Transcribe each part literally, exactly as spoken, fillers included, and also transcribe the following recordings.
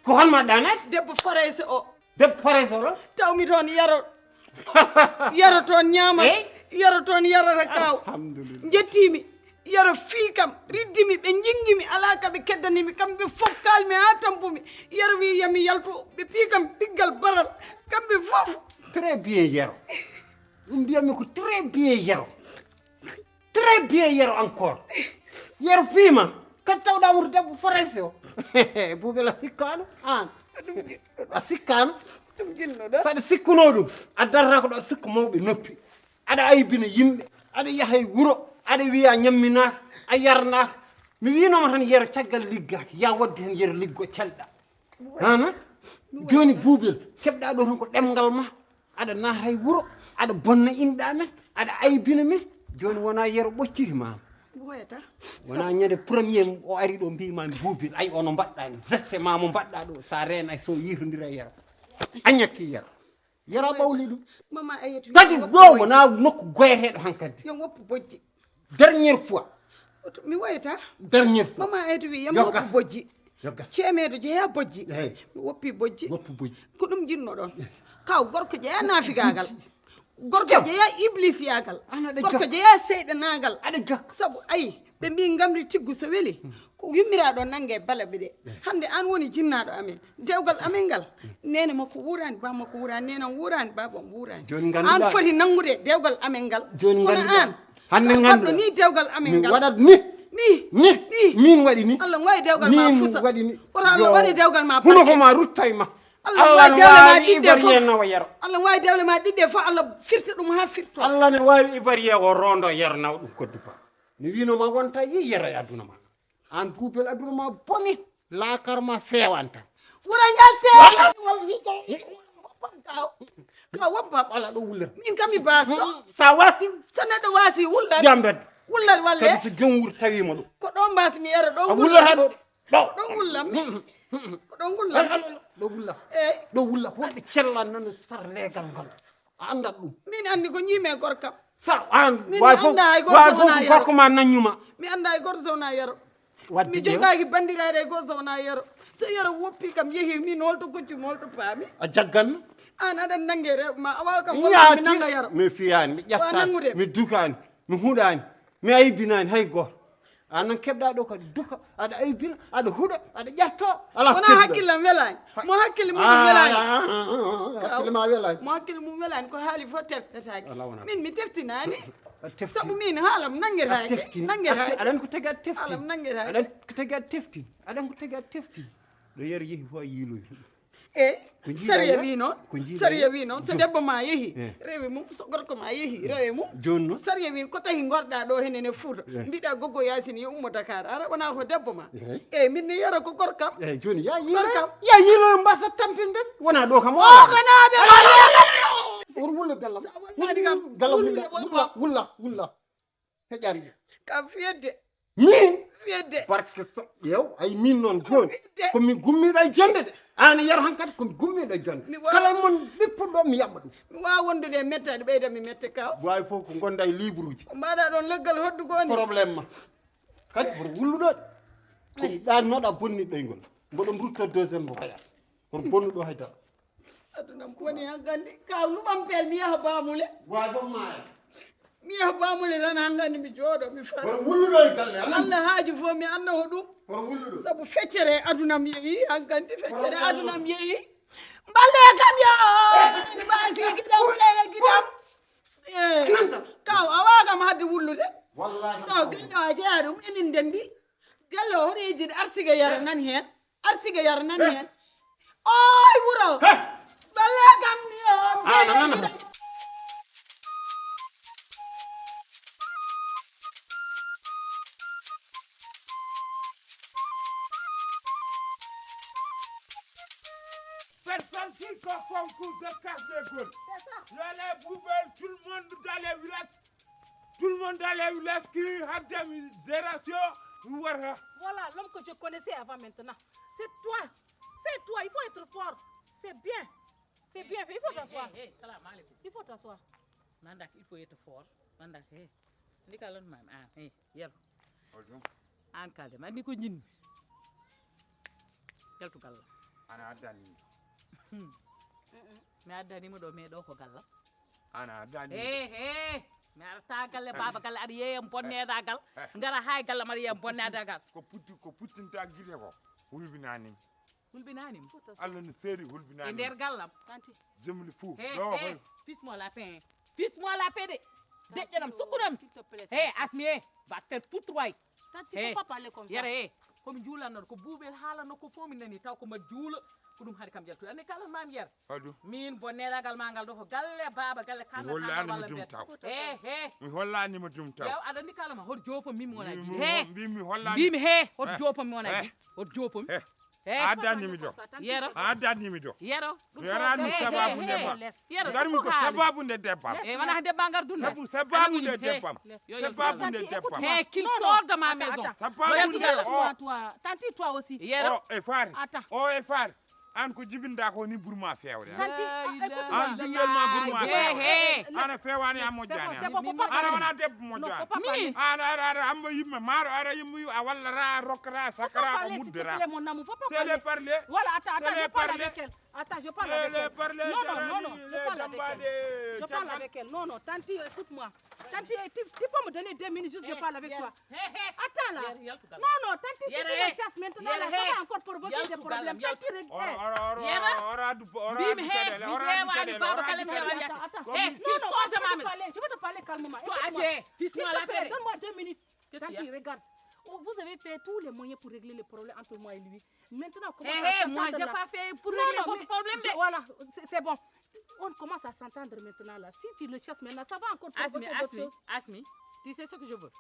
Ko hol ma ɗaanaade? Debbo Farayse o. Debbo Farayse o ɗo? Tawmi toon Yero. Yero toon ñaamata. Eh? Yero toon yarata kaaw. Alhamdulillah. Njettiimi. Yero fii kam, riddimi, ɓe njinngimi, alaa ka ɓe keddani mi, kamɓe fof kaalmi haa tampumi. Yero wii, "Yami yaltu," ɓe pii kam piggal baral, kamɓe fof. Très bien, Yero. Ɗum mbiyatmi ko très bien, Yero. Très bien, Yero encore. Yero fiima, kadi tawɗaa woto debbo Farayse o. Buubel a sikkaano, aan. Ko ɗum jiɗɗo. A sikkaano. Ɗum jiɗnoɗaa. Saɗa sikkunoo ɗum, a darata ko ɗo sikku mawɓe noppi. Aɗa aybina yimɓe, aɗa yaha e wuro, aɗa wiya ñamminaaka, a yarnaaka. Mi wiinoma tan Yero caggal liggaaki, ya wadde heen Yero liggo calɗa. Hana? Jooni Buubel, keɓɗa ɗo tan ko ɗemngal ma. Aɗa naata e wuro, aɗa bonna inɗa men, aɗa aybina men. Jooni wona Yero ɓocciri ma. Wona ñande premier o ari ɗo mbi ma Buubel, ay ono mbaɗɗa ni, geste ma mo mbaɗɗa ɗo, sa reena so yitondira Yero. A ñakki Yero. Yero ɓawli ɗum. Mama Ayatu, kadi ɗo wona nokku goyeteɗo hankadi. Yo woppu bojji. Dernière fois. Oto, mi woyata. Dernière fois. Mama Ayatu wi, yam woppu bojji. Yo gas. Ceemeedo jeeya bojji. Eey. Mi woppi bojji. Woppu bojji. Ko ɗum jinnoɗon. Kaw gorko jeeya naafigaagal. Gorko jeeya iblisiyagal. Gorko jeeya seyɗanaagal. Aɗa jokka. Sabu ayi, ɓe mbi ngamri tiggu so weli. Ko yummiraaɗo nannge balaɓe ɗe. Hannde aan woni jinnaaɗo amen. Dewgal amen ngal. Neene makko wuuraani, baa makko wuuraani, neenam wuuraani, baabam wuuraani. Jooni ngannduɗaa. Aan foti nanngude dewgal amen ngal. Jooni ngannduɗaa. Kono aan, hannde ngannduɗaa. Waɗɗo ni dewgal amen ngal. Mi waɗat ni. Ni. Ni. Ni. Min waɗi ni. Allah waɗi dewgal ma fusa. Min waɗi ni. Woto Allah waɗi dewgal ma barke. Huno ko ma rutta e ma. Allah waɗi dewle ma ɗiɗɗe fof. Allah waɗi dewle ma ɗiɗɗe fof. Allah firta ɗum haa firto. Allah ne waawi ivoirien o rondo Yero naw ɗum koddu ba. Mi wiino ma wonta yi Yero e aduna ma. Aan Buubel aduna ma boni, laakar ma feewanta. Wura njalte. Ka woppa ɓala ɗo wullata. Min kam mi baas ɗo. Sa waasi. So neɗɗo waasi wullat. Yambet. Wullat walle. Kadi so jom wuro tawi mo ɗo. Ko ɗo mbaas mi era ɗo. A wullata ɗo. Ɗo. Ko ɗo wullam. Ko ɗo wullam. Ɗo wulla. Eey. Ɗo wulla. Wonɓe cellan nan sar leegal ngal. A anndat ɗum. Min anndi ko njiimi e gorkam. Sa aan. Min mi annda hay gorko so wonaa Yero. Gorko ma nanñuma. Mi annda hay gorko so wonaa Yero. Mi jogaaki banndiraaɗo hay gorko so wonaa Yero. So Yero woppi kam yehi min holto goccumi holto paami. A jaggan. Aan aɗa nannge rew ma a waawa kam wonde mi nannga Yero. Mi fiyaani, mi ƴettaani, mi dukaani, mi huɗaani, mi aybinaani hay gooto. Aan noon keɓɗaa ɗo kadi duka, aɗa aybina, aɗa huɗa, aɗa ƴatto, alaa ko keɓɗaa. Wonaa hakkillam welaani. Mo hakkille mum welaani. Hakkille ma welaani. Mo hakkille mum welaani ko haali fof teftataake. Alaa wonaa. Min mi teftinaani. A tefti. Sabu min haalam nanngetaake. A tefti. Nanngetaake. Aɗa anndi ko tagi a tefti. Haalam nanngetaake. Aɗa anndi ko tagi a tefti. Aɗa anndi ko tagi a tefti. Ɗo Yero yehi fof a yiiloyi. Eey. Sariya wi noon. Sariya wi noon so debbo ma yehi rewe mum, so gorko ma yehi rewe mum. Jooni noon sariya wi ko tahi gorɗa ɗo henen e Fuuta, mbiɗa Gogo Yaasin yo ummo Dakar ara wona ko debbo ma. Eey. Eey, min ne Yero ko gorkam. Eey, jooni ya yiilo gorkam. Ya yiilo mbasa tampinde wona ɗo kam o. Wonaaɓe. Wor wulla gallam. Gallam wulla wulla wulla. Heƴaani ɗum. Kam fiyedde. Min? Fiyedde. Barke so, yew, ay min noon jooni. Fiyedde. Ko mi gummiiɗo e jonnde de. Aan Yero hankadi ko mi gummiiɗo e jonnde. Mi wa- Kala e mon ɓippuɗo mi yaɓɓa ɗum. Mi waawa wondude e mettaade, ɓeyda mi mette kaw. Waawi fof ko ngonda e liiburuuji. Ko mbaɗa ɗoon leggal hoddugo ni? Problème ma. Kadi woto wulluɗo de. Ko ɗaannoɗa bonni ɓeygol. Mboɗo rutta deuxième voyage. Kono bonnuɗo hay dara. Aduna am woni hankandi. Kaw luɓam peel mi yaha Bamule. Wa ɗon maaya. Mi yaha Bamule tan hankandi mi jooɗo mi fara. Kono wulluɗo e galle amen. Allah haaju fof mi annda ko ɗum. Kono wulluɗo. Sabu feccere aduna am yehi hankandi feccere aduna am yehi. Mballe kam yo. Mbasi gidam kere gidam. Eh, kaw awa kam hadde wullude. Wallahi. No gidam a jeya ɗum enen dendi. Galle o horeji arsiga yara nan hen. Arsiga yar nani hen. Oy wuro. Balla kam ni o. Ah, non, non, non. Personne qui confond cours de casse de gueule. C'est ça. Là, les poubelles, tout le monde dans les villages. Tout le monde dans les villages qui Hadem Zératio, voilà. Voilà l'homme que je connaissais avant maintenant. C'est toi. C'est toi. Il faut être fort. C'est bien. C'est bien fait. Il faut t'asseoir. Hey, hey, hey, salam alaikum. Il faut t'asseoir. Mandak, il faut être fort. Mandak, hey. Ndi ka lan mam. Ah, hey, yel. An kalde, man mi ko jinni. Yaltu galla. Ana addani. Mi addani mo ɗo, mais ɗo ko gallam. Ana addani. He he. Mi arata galle baba galle aɗa yeeyam bonneedagal. Ngara hay gallam aɗa yeeyam bonneedagal. Ko putti ko puttinta gite ko. Hulbinani. Hulbinani mo. Allah no seeri hulbinani. E nder gallam. Tanti. Zemli fou. He Ɗo he. ko. Fils-moi la paix. Fils-moi la paix de. Deƴƴanam sukkunam. S'il te plaît. He asmi he. Va te faire foutre way. Tanti, He. Faut pas parler comme ça. Yere he. Komi juulannoɗo ko buuɓel haalanno ko fof mi nani taw ko ma juula. Ko ɗum haɗi kam jaltude anndi kala mami yere. Adu. Min bonneeɗagal ma ngal ɗo ko galle baaba galle Mi hollanima kanɗa ɗum taw. He he. Mi hollanima ɗum taw. Yaw aɗa anndi kala ma hoto joopam min mi wona Mbi- jiɗi mi he. ho- mbi mi hollani. Mbimi he hoto Eh. joopam mi wona Eh. Jiɗi. Hoto joopam mi. Eh. He. A addani mi ɗo. Yero. A addani mi ɗo. Yero. Mi yarani mo He, he, sababu he, nde he. ba. Yero, Ngari mo ɗum ko ko haali. Sababu nde debam. E wona debba ngar dunde. Sabu sababu nde debam. Yo Sababu nde Tanti, debam. écoute-moi. He qu'il Non, non. sorte de ma Attends, maison. Attends. Sababu nde Regarde-moi, o. Toi, Tanti, toi aussi. Yero. O e faari. Attends. O e faari. An ko jibinda ko ni burma fewde. Tanti, La ah, ilaha écoute-moi. An bingel ma burma He fewde. he. Ana fewani a C'est bon, mojjani. c'est bon, faut pas Ana parler. Wona debbo Non, mojjani. Faut pas parler. Ana ara ara amba yimɓe maro ara yimɓe a walla ra rokkata Faut pas sakara ko parler, s'il te muddira. plaît, mon amour. Faut pas C'est les parler. Parler. Voilà, attends, C'est attends, les je parle Parler. Avec elle. Attends, je parle Eh, avec les elle. Parler, Non, non, les non, non, je les parle avec Jambade, elle. Je parle avec elle. Non, non, Tanti, écoute-moi. Tanti, eh, tu, tu peux me donner deux minutes, juste, je parle avec toi. Attends là. Non, non, Tanti, si tu me chasses maintenant, là, ça va encore provoquer des problèmes. Tanti, reg- eh. Ora ora ora ora ora du ora Mbimi du he, caɗele, mi ora du ƴeewani caɗele, baaba ora kala du mi ƴeewani caɗele. yakka. Attends. He, Non, tu non, sorte je peux mami. Parler, je vais te parler calmement. To Écoute-moi. ade, fils-moi S'il la te plaît, paix. donne-moi deux minutes. Qu'est-ce qu'il y a? Tanti, regarde. Oh, vous avez fait tous les moyens pour régler le problème entre moi et lui. Maintenant, comment Eh, ça eh, moi, s'entend j'ai là? Pas fait pour Non, régler non, votre mais problème. je- Voilà, c'est c'est bon. On commence à s'entendre maintenant là. Si tu le chasses maintenant, ça va encore Asmi, provoquer d'autres Asmi, choses. Asmi, tu sais ce que je veux?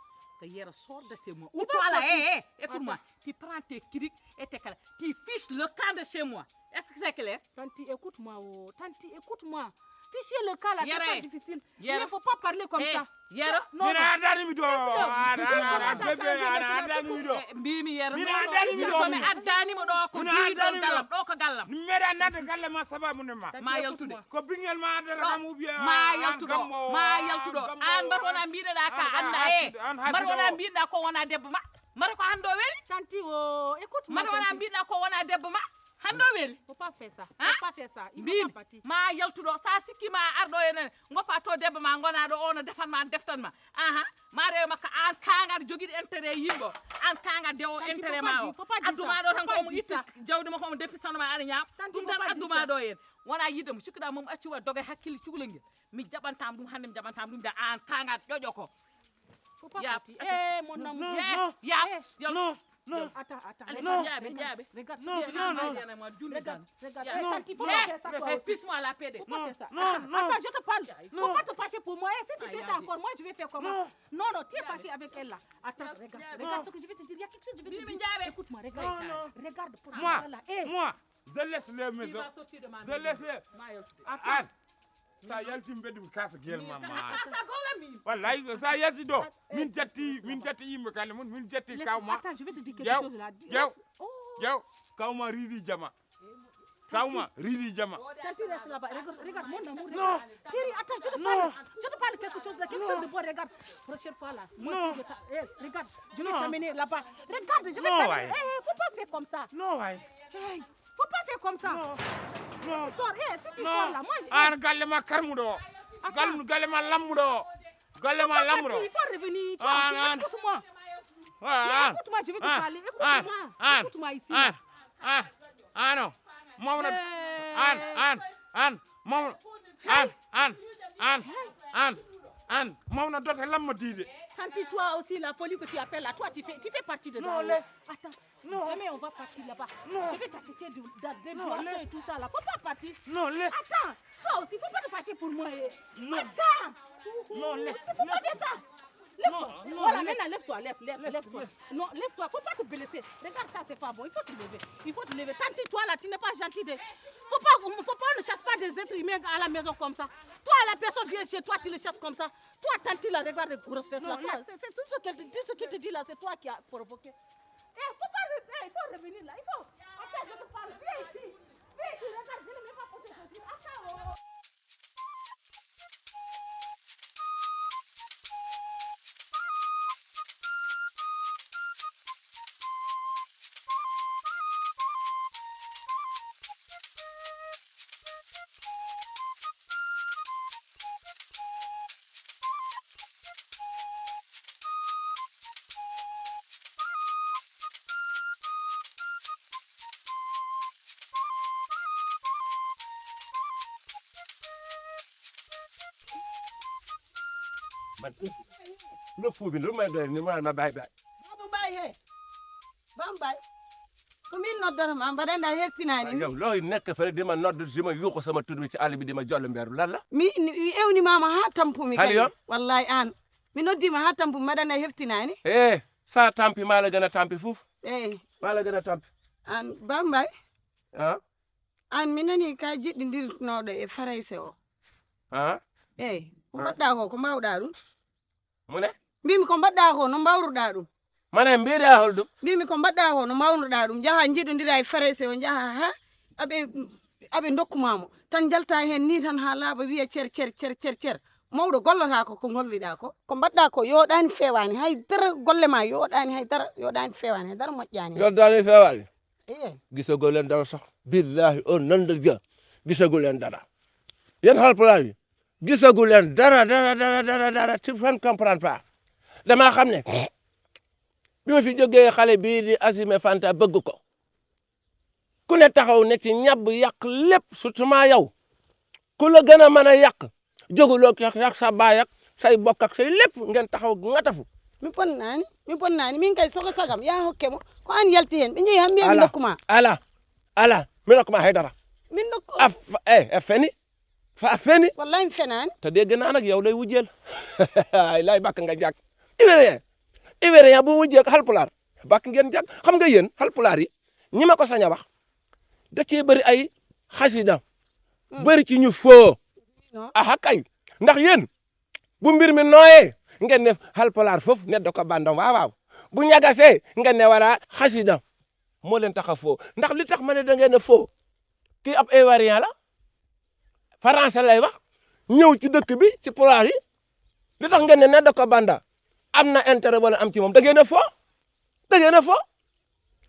Que hier sort de chez moi. Il Ou va toi là, sortir. Hé, hé, écoute-moi. Attends. Tu prends tes criques et tes cala. Tu fiches le camp de chez moi. Est-ce que c'est clair? Tanti, écoute-moi. Oh. Tanti, écoute-moi. Fichier le cas là, c'est Yere. Pas difficile. Yere. Mais faut pas parler comme Eh, ça. Yero. Non, Mina non. addani mi do. Laisse-le. Ara Laisse-le. ara Laisse-le. bebe ara addani mi do. Eh, mbimi Yero. Mina Non, addani non, mi non, do. so mi addani mo ɗo ko Mina duwi addani ɗon mi do. Galam ɗo ko Galam. Mi meɗa nadde galle ma sababu ne ma. Ma yaltude. Ko bingel ma adara kam ou bien Ma yaltuɗo. Ma yaltuɗo. An mbaɗa wona mbiɗaɗa ka anna e. Mbaɗa wona mbiɗa ko wona debbo ma. Mbaɗa ko hande o weli. Tanti o, écoute-moi. Mbaɗa wona Tanti. Mbiɗa ko wona debbo ma. Hande o weli. Faut pas faire ça. Hein? Faut pas faire ça. Il faut Mbimi pas partir. Ma yaltuɗo sa sikki ma arɗo e nene goppa to debbo ma gona ɗo ono defan ma deftan ma. Aha. Ma rewe makka an kangaɗo joguiɗo intérêt yimɓe o. An kangaɗo dewo Tanti, intérêt faut pas ma o. dire- faut pas dire Adduma ça. Ɗo Faut tan pas ko omo dire itti ça. Jawdi makko omo deppi sanoma aɗa ñaama. Tanti, Ɗum faut tan pas dire adduma ça. Ɗo yen. Wona yidde mo cikkɗa mum acci wa doga hakkille cukalel ngel. Mi jaɓantama ɗum hande mi jaɓantama ɗum da an kangaɗo ƴoƴo ko. Faut pas Ya, partir. attends. Eh, mon amour. Non, Eh, non, ya, non, yal- non, non. Attends, attends. Allez, Regarde, viens, viens, regarde, viens. Regarde. Non, Viens, non, viens, non. Regarde, regarde. Ya. Eh, Tanti, faut pas faire ça, toi aussi. Fils-moi la paix. Faut pas faire ça. Non, Attends, non. Attends, je te parle. Non. Faut pas te fâcher pour moi. Eh, si tu Ah, fais ya. Ça encore, moi, je vais faire comment? Non. Non, non, tu es fâché avec elle là. Attends, regarde, regarde ce que je vais te dire. Il y a quelque chose que je vais te dire. Écoute-moi, regarde. Non, non. Regarde pour Moi, Eh, moi, je laisse les Tu maisons. Vas sortir de ma Je maison. Laisse les. Ma yaltude. Attends. An. Sa yalti mbeɗum kasa gel ma ma. Kasa gola min. Wallahi sa yalti ɗo. Min jatti min jatti yimɓe kala mun min jatti kawma. Attends, je vais te dire quelque Jaw, chose là. jaw, Oh. jaw. Kawma riidi jama. Kawma riidi jama. Tanti, reste là-bas. Regarde, regarde, mon amour. Non. Chérie, attends, je te Non. Parle. Je te parle quelque chose là, quelque chose de bon. Regarde, prochaine fois là. Moi, Non. Si je t'a- eh, regarde, je vais Non. T'amener là-bas. Regarde, je vais Non, t'amener. ouais. Eh, eh, faut pas faire comme ça. Non, way. Hey, faut pas faire comme ça. Non. Non. Sors, eh, si tu Non. Sors là, moi, je An galle ma karmuɗo. Attends. Galle galle ma lammuɗo. Galle ma lammuɗo. Il faut revenir. Toi, Ah, aussi, non. Écoute-moi. Ah, Écoute-moi, je vais te ah, parler. ah, Écoute-moi. ah, Écoute-moi ici. Ah, ah, non. Mawna Eh. An an an mawna an an an an mawna dota lamma diide. Tanti, toi aussi, la folie que tu appelles là, toi, tu fais, tu fais partie de Non, là-haut. laisse. Attends. Non. Demain, on va partir là-bas. Non. Je vais t'acheter de, de, des Non, boissons laisse. Et tout ça là. Faut pas partir. Non, laisse. Attends. Toi aussi, faut pas te fâcher pour moi. Eh. Non. Attends. Non, laisse, Faut pas laisse. Faire ça. Lève-toi. Non, non, Voilà, laisse. Maintenant, lève-toi, lève, lève, Laisse, lève-toi. laisse. Non, lève-toi. Faut pas te blesser. Regarde ça, c'est pas bon. Il faut te lever. Il faut te lever. Tanti, toi là, tu n'es pas gentil. De... Faut pas, faut pas, on ne chasse pas des êtres humains à la maison comme ça. Toi, la personne vient chez toi, tu le chasses comme ça. Toi, Tanti, là, regarde les grosses fesses là. Non, Toi, laisse. c'est c'est tout ce qu'elle te- tout ce qu'il te dit là, c'est toi qui as provoqué. Eh, faut pas, eh, il faut revenir là. Il faut. Attends, je te parle. Viens ici. Viens ici, regarde, je ne vais pas porter ceci. Attends. Oh. Man, no puubi, no may doy, ni ma, ma bay bay. Baba Mbaye he. Baba Mbaye. Ko min noddata ma, mbaɗa andi a heftinaani mi. Yow, looy nekk fële di ma nodd, di ma yuuxu sama tur wi ci àll bi, di ma jollo mbeeru. Lan la? Mi, mi ewni ma ma haa tampu mi. Hali kay. Yoon? Wallahi aan. Mi noddi ma haa tampu mi, mbaɗa andi a heftinaani. Eh, sa tampi maa la gën a tampi fuuf. Eh. Maa la gën a tampi. Aan Baba Mbaye. Ah? Aan mi nani ka jiɗɗindirnooɗo e Farayse o. Ah? Eey, ko mbaɗɗa ko, ko mbaawɗa ɗum? Mu ne? Mbimi ko mbaɗɗa ko, no mbaawruɗa ɗum? Mane mbiɗa hol ɗum? Mbimi ko mbaɗɗa ko, no mbaawruɗa ɗum? Njaha njiɗondira e Farayse o, njaha ha aɓe, aɓe ndokkuma mo. Tan njalta heen ni tan haa laaɓa wiya cer, cer, cer, cer, cer. Mawɗo gollata ko, ko golliɗa ko. Ko mbaɗɗa ko yooɗaani feewaani hay dara, golle ma yooɗaani hay dara, yooɗaani feewaani hay dara, moƴƴaani. Yooɗaani feewaani? Eey. Gisagol leen dara sax. Billahi, on nan da ja. Gisagol leen dara. Yéen Haalpulaar yi, gisagul leen dara, dara, dara, dara, dara, tu ne comprends pas. Damaa xam ne, bi ma fi jógee, xale bii di Assimi Fanta bëgg ko. Ku ne taxaw ne ci ñàbb, yàq lépp, surtout maa yow. Ku la gën a mën a yàq, jóguloo ak, ak sa baay ak say bokk ak say lépp, ngeen taxaw ngatafu. Mi bonnaani, mi bonnaani, min kay soko sagam, yaa hokke mo. Ko aan yalti heen, ɓe njehi han mbiya mi nokku ma. Ala, ala, mi nokku ma hay dara. Min nokku. A f-, eh, a feni. Fa a feni. Wallahi mi fenaani. Te dégg naa nag yow lay wujjeel. Ay, lay bàkk nga jàkk. Iwere, iwere ya bu wujjee ak Haalpulaar. Bàkk ngeen jàkk. Xam nga yéen Haalpulaar yi, ñi ma ko sañ a wax, da cee bëri ay xasida. Hmm. Bëri ci ñu foo. Non. Aha kay. Ndax yéen, bu mbir mi nooyee, ngeen ne Haalpulaar foofu, ne da ko bandam, waaw, waaw. Bu ñagasee, ngeen ne wala xasida. Moo leen tax a foo. Ndax li tax ma ne da ngeen a foo, kii ab Ivoirien la, français lay wax, ñëw ci dëkk bi, ci pulaar yi. Li tax ngeen ne, ne da ko banda, am na intérêt wala am ci moom, da ngeen a foo, da ngeen a foo.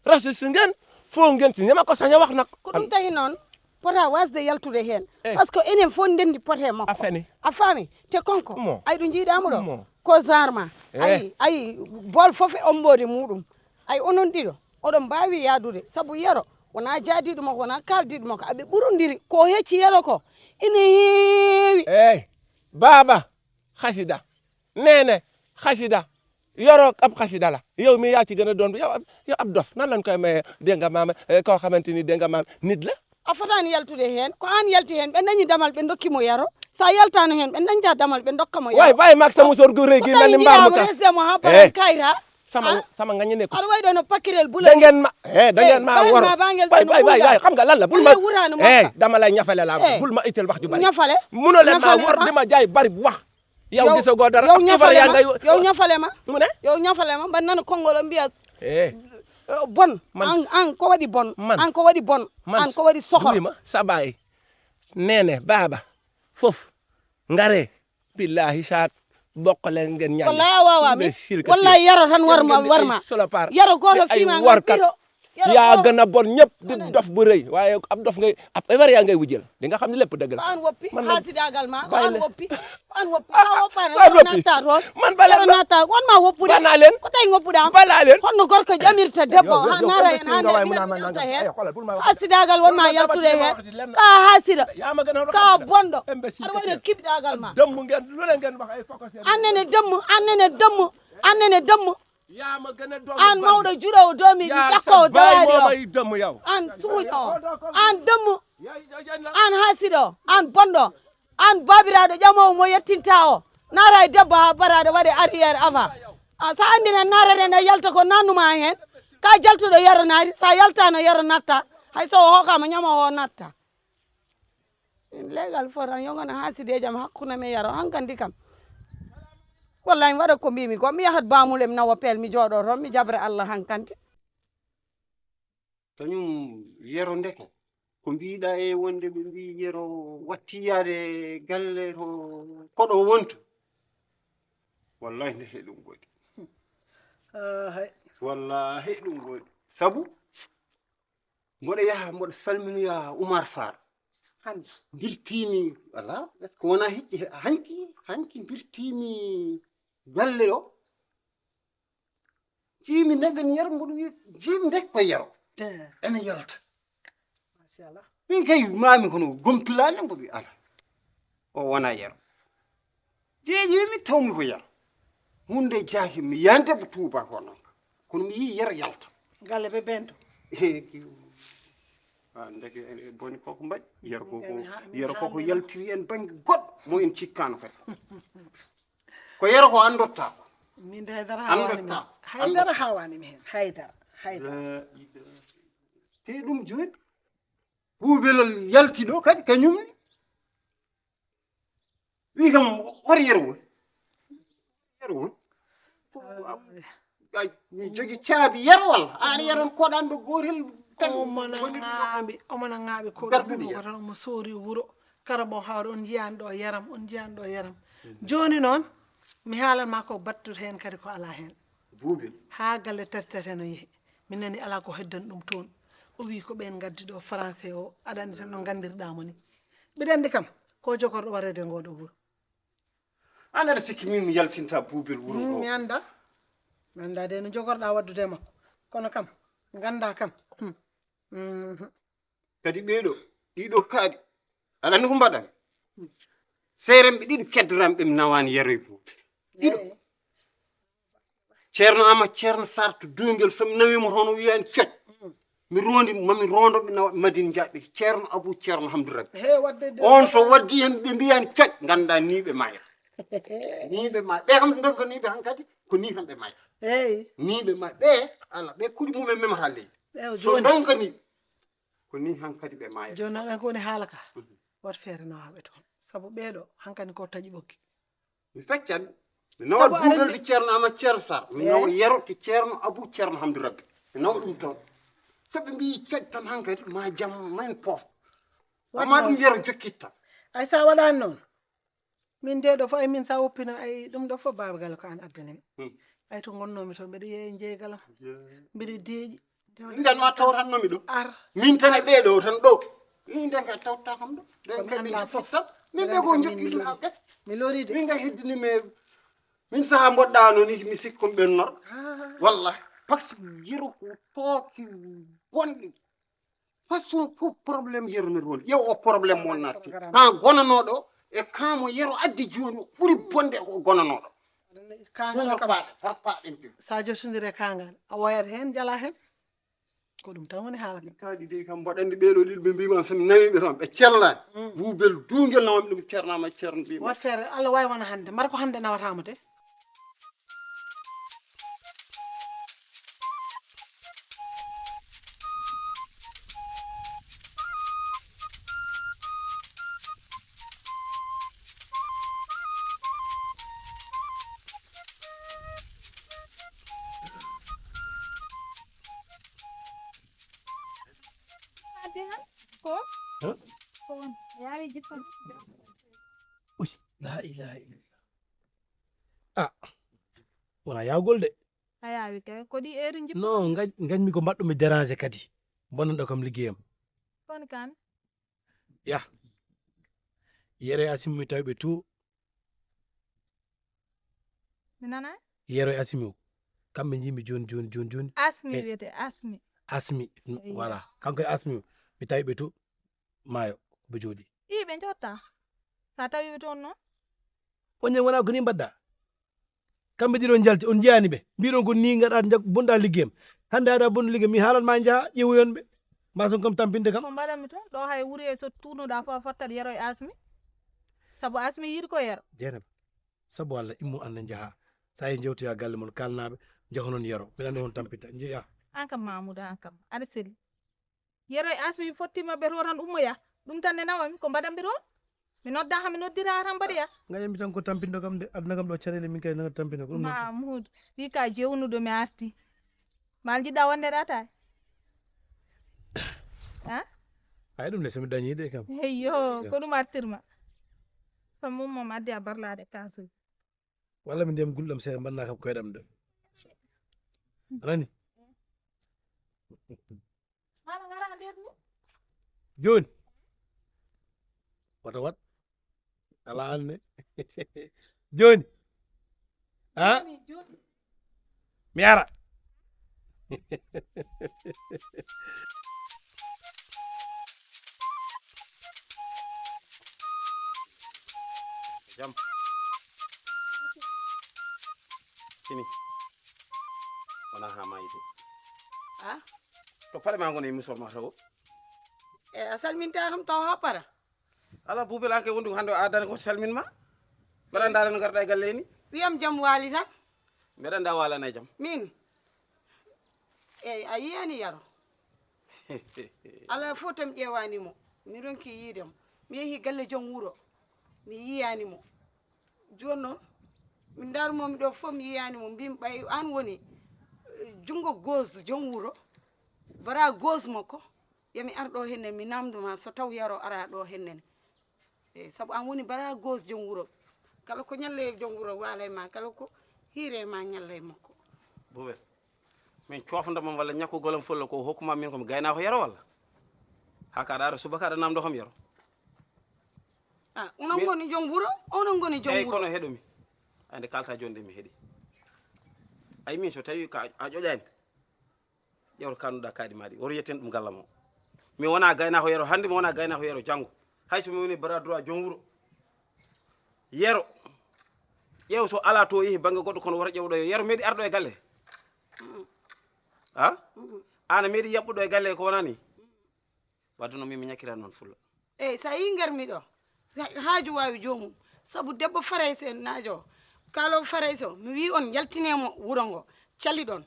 Raciste ngeen, foo ngeen ci ñi ma ko sañ a wax nag. Ko ɗum tahi noon, pota wasde yaltude heen. Eh. Parce que enen fof ndenndi pote makko. A feni. A faami? Te konko, mo, ay ɗum jiiɗaama ɗo. Mo. Ko genre ma. Eh. Ay, ay, bool fof e omboode muɗum. Ay onon ɗiɗo, oɗon mbaawi yaadude. Sabu Yero, wonaa jaadiiɗo makko, wonaa kaaldiiɗo makko. Aɓe ɓurondiri. Ko hecci Yero ko ina heewi. Eey, baaba, xasida. Neene, xasida. Yoro ab xasida la. Yow mi yaa ci gën a doon, yow ab, yow ab dof. Nan lañ koy maye, dégg nga maama, eh, koo xamante ni, dégg nga maam, nit la? A fotaani yaltude heen. Ko aan yalti heen. Ɓe dañi damal, ɓe ndokki mo Yero. So a yaltaano heen, ɓe dañta damal, ɓe ndokka mo Yero. Waay, bàyyi maag sa musóor gu rëy gi, mel ni mbaam mu tas. Resde mo haa pare kayra. Sama, ah? Sama ngañi nekku. Aɗa wayi ɗo no pakirel bula. Da ngeen ma, eh, da ngeen ma wor. Bàyyi, bàyyi, bàyyi, xam nga lan la? Bul ma, eh, dama lay ñafale laa. Eh. Bul ma itteel wax ju bari. Ñafale? Munoo leen maa wor, di ma jaay bari bu wax. Yow, gisagoo dara. Yow, ñafale ma. Yow, ñafale ma. Mu ne? Yow, ñafale ma. Mbaɗ nana konngol o mbiya, eh, eh, bon. Man. An, an ko waɗi bon? Man. An ko waɗi bon? Man. An ko waɗi soxor? Wuy ma, sa baay. Neene, baaba, fof, ngare. Billahi, sa bokkole ngeen ñalle. Wallahi, a waawaa mi. Imbécile que tu es. Wallahi, Yero tan war ma, war ma. Yero gooto fii ma ngam warkat. Yaa gën a bon ñëpp, di dof bu rëy. Waaye ab dof ngay, ab Ivoirien ngay wujjal. Di nga xam ne lépp dëgg la. Ko an woppi, haasidaagal ma, ko an woppi. Ko an woppi. Sa woppaano, natta toon. Man bala natta, won ma woppude. Bana leen. Ko tawi ngoppuɗa? Bana leen. Honno gorko ƴamirta debbo, ha naara en, ha nder mbiya mi yalta heen? Haasidaagal won ma yaltude heen. Ka haasida. Ka bonɗo. Aɗa waɗi kiɓdaagal ma. Dëmm ngeen, lu ne ngeen wax ay fokk seen. An nene dëmm, an nene dëmm, an nene dëmm. An mawɗo juɗoowo doomiijo ƴakkoowo dowaaɗi o. An suuƴo o. An dëmmu. An haasido o. An bonɗo. An baabiraaɗo ƴamoowo mo yettinta o. Naata e debbo haa baraaɗo waɗe arrière avant. A, so a anndi nan naatata ne yalta ko nannuma heen. Ka jaltuɗo Yero naati, so a yaltaano Yero natta. Hay so o hookaama ñama o natta. Leegal fof tan, yo ngona haasideeji am hakkunde am e Yero, hankandi kam. Wallahi, mi waɗa ko mbimi ko, mi yahat Bamule, mi nawa peel, mi jooɗo toon, mi jabra Allah hankandi. Kañum Yero ndeke, ko mbiɗa e wonde ɓe mbi Yero watti yaade galle to koɗo wonta. Wallahi, nde he ɗum woɗi. Ah, hay. Wallahi, ɗum woɗi. Sabu, mboɗo yaha, mboɗo salminoya Oumar Fall. Hannde? Mbirtiimi, alaa, est-ce que wonaa hecci, hanki, hanki mbirtiimi galle o. Njiimi nagani Yero, mboɗo wiya, njiimi ndeke ko Yero. Eh. Ene yalta. Machallah. Min kay maami kono gompilani, mboɗo wiya, alaa. O wonaa Yero. Teeƴi mi tawmi ko yero. Hunde jaaki mi yande ko tuuba ko non. Kono mi yii yero yalta. Galle ɓe bento. Ndeke e boni koko mbaɗi. Yero koko yero koko yaltiri en bangge goɗɗo mo en cikkano kadi. Ko yero ko andottaako. Min de haydara hawani min. Andottaako. Haydara hawani mi hen. Haydara. Haydara. Te ɗum joni. Buubelol yalti ɗo kadi kañum ne. Wi kam hoto yero won. Yero won. Ay, mi jogi caabi yero walla? An yero on koɗanɗo gotel tan. Omona ŋaaɓi, omona ŋaaɓi ko gardude yero. Tan omo soori wuro. Kara mo hawre on jiyan ɗo yaram, on jiyan ɗo yaram. Joni noon mi haalan ma ko battude hen kadi ko ala hen. Buubel. Ha galle tati tati no yehi. Mi nani ala ko heddan ɗum toon. O wi ko ɓen gaddi ɗo français o, aɗa andi tan no gandirɗa mo ni. Mbiɗa andi kam ko jogorɗo warede ngo ɗo wuro. An aɗa sikki min mi yaltinta buubel wuro ngo? Mi anda. Mi anda de no jogorɗa waddude e makko. Kono kam ganda kam. Hmm. Mhm. Kadi ɓeeɗo ɗiɗo kaaɗi aɗa andi ko mbaɗan? Seerenɓe ɗiɗo keddoranɓe mi nawani yero e buubel. Ɗiɗo. Ceerno ama ceerno sar to dungel somi nawimo toon o wiyani coc. Mi rondi mami rondo ɓe nawa madin jaɓɓe ceerno abou ceerno hamdou rabbi. On so waddi hen ɓe mbiyani coc ganda ni ɓe maya. Ni ɓe maya ɓe kam donkaniɓe hankadi ko ni tan ɓe maya. Ni ɓe maya ɓe ala ɓe kuuɗi mumen memata leydi. So donkaniɓe ko ni hankadi ɓe maya. Joni noon en ko woni haala ka. Wat feere nawaɓe toon sabu ɓeeɗo hankadi ko taƴi ɓoggi. Mi feccan mi nawa buubel to ceerno ama ceerno sar mi nawa yero to ceerno abou ceerno hamdou rabbi mi nawa ɗum toon. So ɓe mbi coƴ tan hankadi ma jam men poof. Amma ɗum yero jokkit tan. Ay sa waɗani noon. Min de ɗo fof ay min sa woppino ay ɗum ɗo fof babagal ko an addani mi. Ay to gonnomi to mbeɗa yeeya jeegalam. Mbeɗa deeƴi. Min tan ma tawtannomi ɗum. Ar. Min tan e ɓeeɗo tan ɗo. Min tan kay tawta kam ɗo. Ɓen kay ɓe jokkitta min ɓe ko jokkirmi ha ɓes. Mi loride. Min kay heddini mi min saha mboɗɗano ni mi sikko ɓennor. Wallahi parce que yero ko tooki bonɗi. Façon fof problème yero no woni yew o problème mo natti kan gonanoɗo e kan mo yero addi joni ɓuri bonde ko gonanoɗo. Horpaɗe horpaɗen pin. Sa jotodire kangal a woyat hen jala hen. Ko ɗum tan woni haala kan. Kaɗi de kam mbaɗande ɓeɗo ɗiɗo ɓe mbima somi nawiɓe toon ɓe cellani. Buubel dungel nawami ɗum ceernama ceerno mbima. Wat feere allah wawi wona hande mbar ko hande nawatamo de. Ade han ko ko on yaawi jippam. Uy, la ilaha illallah. Ah, wona yawgol de. A yaawi kay ko ɗi heure jippa. Non, gañ gañmi ko mbaɗɗumi déranger kadi. Bonanɗo kam liggeyam. Kon kan. Ya. Yere asimmi tawi ɓe tout. Mi nana. Yero e asmi o kamɓe jimi joni joni joni joni. Asmi wiyete asmi. Asmi. Voilà, kanko e asmi o mi tawi ɓe to maayo ɓe jooɗi. Ii ɓe jotta. Sa tawi ɓe toon noon. Oñen wona ko ni mbaɗɗa? Kamɓe ɗiɗo jalti on jiyani ɓe mbiɗon ko ni gaɗa bonɗa liggeyam. Hande aɗa bonɗo liggeyam mi haalan ma jaaha ƴeewoyon ɓe. Mbason kam tampinde kam. Ko mbaɗanmi toon ɗo hay wuuri e so tuunuɗa fof a fottat yero e asmi. Sabu asmi yiɗi ko yero. Jeynaba. Sabu allah immo an ne njaha. Sa yehi jewtoya galle mon kalnaɓe. Jahonon yero mbiɗa andi hon tampinta jeeya. An kam mamoudou an kam aɗa selli. Yero e asmi fottima ɓe to tan ummoya. Ɗum tan ne nawami ko mbaɗanmi toon. Mi nodda ha mi noddira ha tan mbaɗoya. Gañanmi tan ko tampinɗo kam de aduna kam ɗo caɗele min kay nana tampina ko ɗum. Mamoudou wi ka jewnuɗo mi arti. Mal jiɗɗa wonde ɗa tawi. Ha? Ay ɗum ne somi dañi de kam. Eyyo ko ɗum artirma. Fam mum mom addi a barlaɗe kasuji. Walla mi ndiyam gulɗam seeɗa mbanna kam koyɗam de. Anani? Hala ngara nder ni. Joni. Wata wat. Ala anne. Joni. Ha? Mi ara. Jam. Ini. Wona ha mayi de. A? To paɗe ma ngoni musor ma taw. E a salminta kam taw ha para. Ala bubel an ke wondu hande o adana ko salmin ma. Mbeɗa ndaara no garɗa e galle ni. Wiyam jam waali tan. Mbeɗa nda walana e jam. Min. Eyi a yiyani yaro. Ala fof tam ƴeewani mo. Mi ronki yiide mo. Mi yehi galle joom wuro. Mi yiyani mo. Jooni noon, min ndaarmomi ɗo fof, mi yiyaani mo, mbimi ɓay aan woni, eh, junngo gauche joom wuro, bara gauche makko, yo mi ar ɗo henne, mi naamndo ma so taw yaro ara ɗo henne ne. Eyi, sabu aan woni bara gauche joom wuro. Kala ko ñalle joom wuro waala e ma, kala ko hiire ma ñalla e makko. Bubel, min cofnda mom walla ñakkugol am fulla ko hokkuma min ko mi gaynaako yaro walla? Haa ka aɗa ara subaka aɗa naamndo kam yaro. Ah, onon Min ngoni joom wuro, onon ngoni joom Eyi, wuro. Kono heɗumi. Ande kalta jooni de mi heɗi. Ay min so tawi ka a ƴoƴani. Ƴewto kanduɗa kaaɗi maɗi. Woto yetten ɗum galla mo. Mi wona gaynaako yero hannde, mi wona gaynaako yero janngo. Hay so mi woni bras droit joom wuro. Yero. Ƴeew so ala to yehi bannge goɗɗo kono woto ƴeew ɗo yero meeɗi arɗo e galle. Mm. Ha? Mm. Ana meeɗi yaɓɓuɗo e galle ko wonani? Wadde noon min mi ñakkirani noon fulla. Eyi, so a yii ngarmi ɗo, ha-, haaju waawi joomum. Sabu debbo Farayse en naajo, kaalo Farayse o, mi wii on njaltinee mo wuro ngo, caliɗon.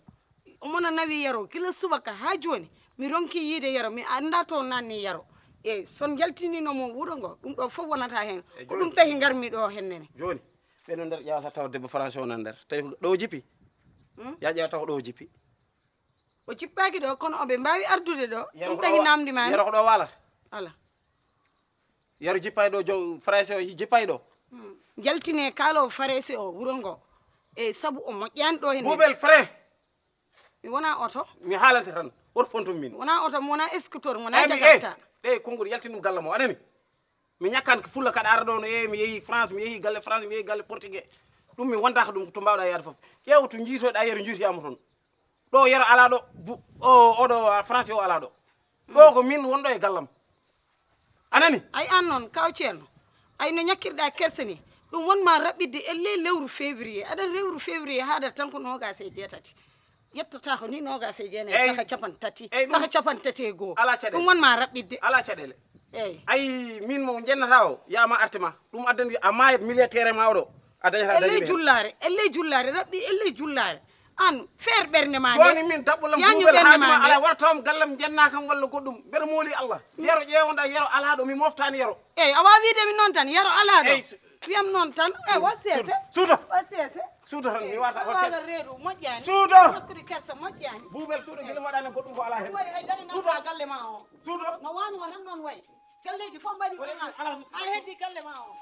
Omo na nawi yero, gila subaka haa jooni, mi ronki yiide yero, mi anndaa to nanni yero. Eyi, so on njaltiniino mo wuro ngo, ɗum ɗo fof wonata heen. Eyi, Ko ɗum jooni. Tahi ngarmi ɗo hennene. Jooni, ɓe no nder ƴeewata tawa debbo Farayse o nan nder. Tawi ko ɗo o jippi? Hmm? Ya ƴeewa tawa ko ɗo o jippi. O jippaaki ɗo, kono oɓe mbaawi ardude ɗo. Yero Ɗum ko tahi ɗo wa-, naamndi ma yero ko ɗo waalata? Ala. Yero jippay ɗo, jo-, Farayse o jippay ɗo? Hmm. Njaltine kaalo Farayse o wuro ngo. E sabu o moƴƴaani ɗo henne. Bubel frais. Mi wona oto. Mi haalante tan. Woto fontum min. Wona oto, mi wona scooter, mi wona Ay, mi, jakarta. Eh, ɗe konngol yaltin ɗum galla mo, anani? Mi ñakkan ko fulla kaɗa ara ɗo no, e mi yehi France, mi yehi galle France, mi yehi galle portugais. Ɗum mi wonta ko ɗum to mbawɗa yaade fof. Ƴeew to jiitoɗa yero jiitoyama toon. Ɗo yero ala ɗo, bu-, o, oɗo, a, France o ala ɗo. Ɗo ko min wonɗo e gallam. Anani? Ay an noon, kaw Ceerno. Ay no ñakkirɗa kerse ni. Ɗum wonma raɓɓiɗde e ley lewru février. Aɗa lewru février haadata tan ko noogaas e jeetati. Yettata ko ni noogaas e jeenayi, Eyi. Saha capan tati, Eyi, ɗum saha capan tati e goo. Ala caɗeele. Ɗum wonma raɓɓiɗde. Ala caɗeele. Eyi. Ayi, min mo jennata o, yama arte ma. Ɗum addani a maayat milliardaire ma oɗo. A dañata E ley dañi ɓe. Jullaare, e ley jullaare, raɓɓi e ley jullaare. An, feer ɓernde ma nde. Jooni min daɓɓulam Yañu duubel ɓernde haaju ma ma nde. Ala warta on gallam jenna kam walla goɗɗum. Mbeɗa mooli Allah. Yero ƴeewonɗa yero alaaɗo mi moftani yero. Eyi, a wawi wiide min noon tan, yero alaaɗo. Eyi, s- Wiyam noon tan, e wa seese. Suuta. Wa seese. Suuta tan, mi wata Awa reedu moƴƴaani. Suuta. Nattude kersa moƴƴaani. Buubel suuta, gila waɗani goɗɗum ko ala hen. Wayi hay dara Suuta. Nafa galle ma o. Suuta. No wano wano noon wayi. Galleeji fof mbaɗi Waɗi ala. Ala. A heddi galle ma o.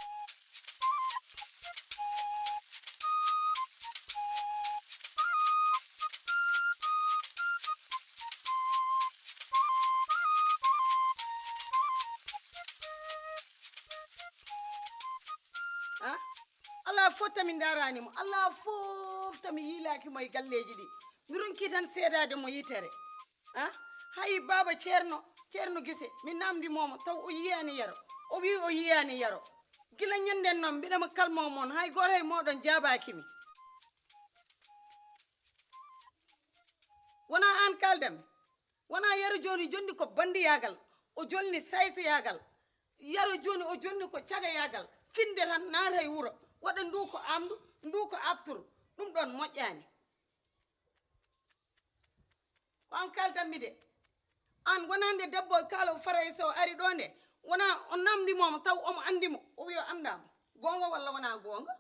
Ah? Alaa fof tami ndaaraani mo, alaa fof tami yiilaaki mo e galleeji ɗi. Mi ronki tan seedaade mo yitere. Ah? Hayi baaba Ceerno, Ceerno Gise, mi naamndi moomo taw o yiyaani yero. O wii o yiyaani yero. Gila ñannden noon, mbiɗa ma kalmoo moon, hay gooto e mooɗon jaabaaki mi. Wonaa aan kaaldan mi. Wonaa yero jooni jonni ko banndiyaagal, o jolni saysayaagal. Yero jooni o jonni ko cagayaagal, finde tan naata e wuro, waɗa ndu ko aamndu, ndu ko aabturu, ɗum ɗoon moƴƴaani. Ko aan kaaldan mi de. Aan wonaa nde debbo kaalo Farayse o ari ɗo nde, wonaa o naamndi mo taw omo anndi mo, o wi o anndaa mo. Goonga walla wonaa goonga?